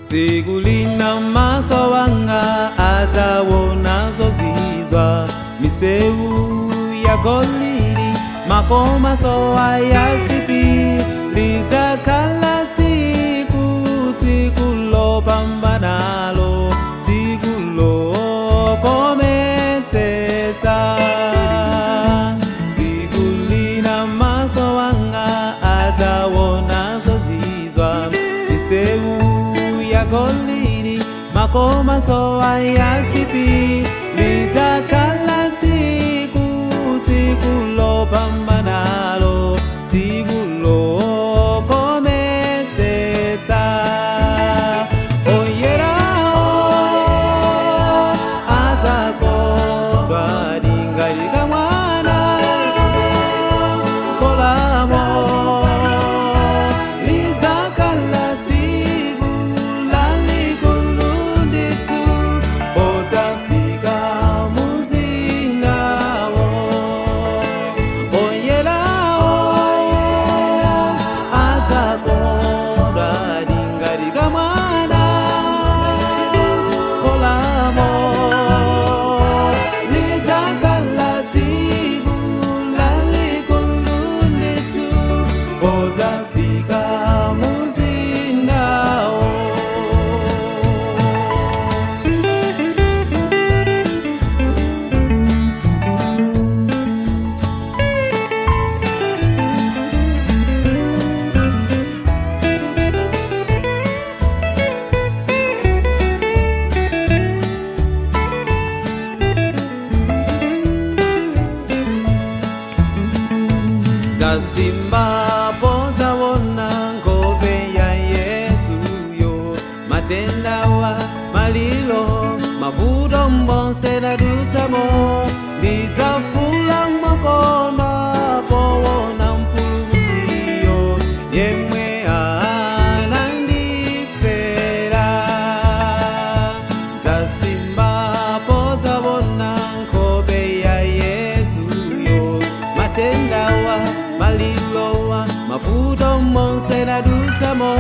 Tsiku lina maso wanga adzawona zozizwa, misewu ya golidi, makomaso ayasipi. Lidzakhala tsiku, tsiku lopambanalo, tsiku lokometsetsa. Tsiku lina maso wanga adzawona zozizwa, misewu ya golidi, makomaso ayasipi. Lidzakhala tsiku, tsiku lopambanalo, tsiku lokometsetsa. Oyerawo adzakondwa dingalika mwana kolamo. Lidzakhala tsiku lalikulu ndithu podzafika muzindawo. Oyerawo adzakondwa dingalika mwana kolamo. Lidzakhala tsiku lalikulu ndithu podzafika muzindawo. Dzasimba podzawona nkhope ya Yesuyo, matendawa, malilo, mavuto mbonse nadutsamo. Lidzafula mokondwa powona mpulumutsiyo yemwe anandifera. Dzasimba podzawona nkhope ya Yesuyo, matendawa, malilowa, mavuto monse nadutsamo.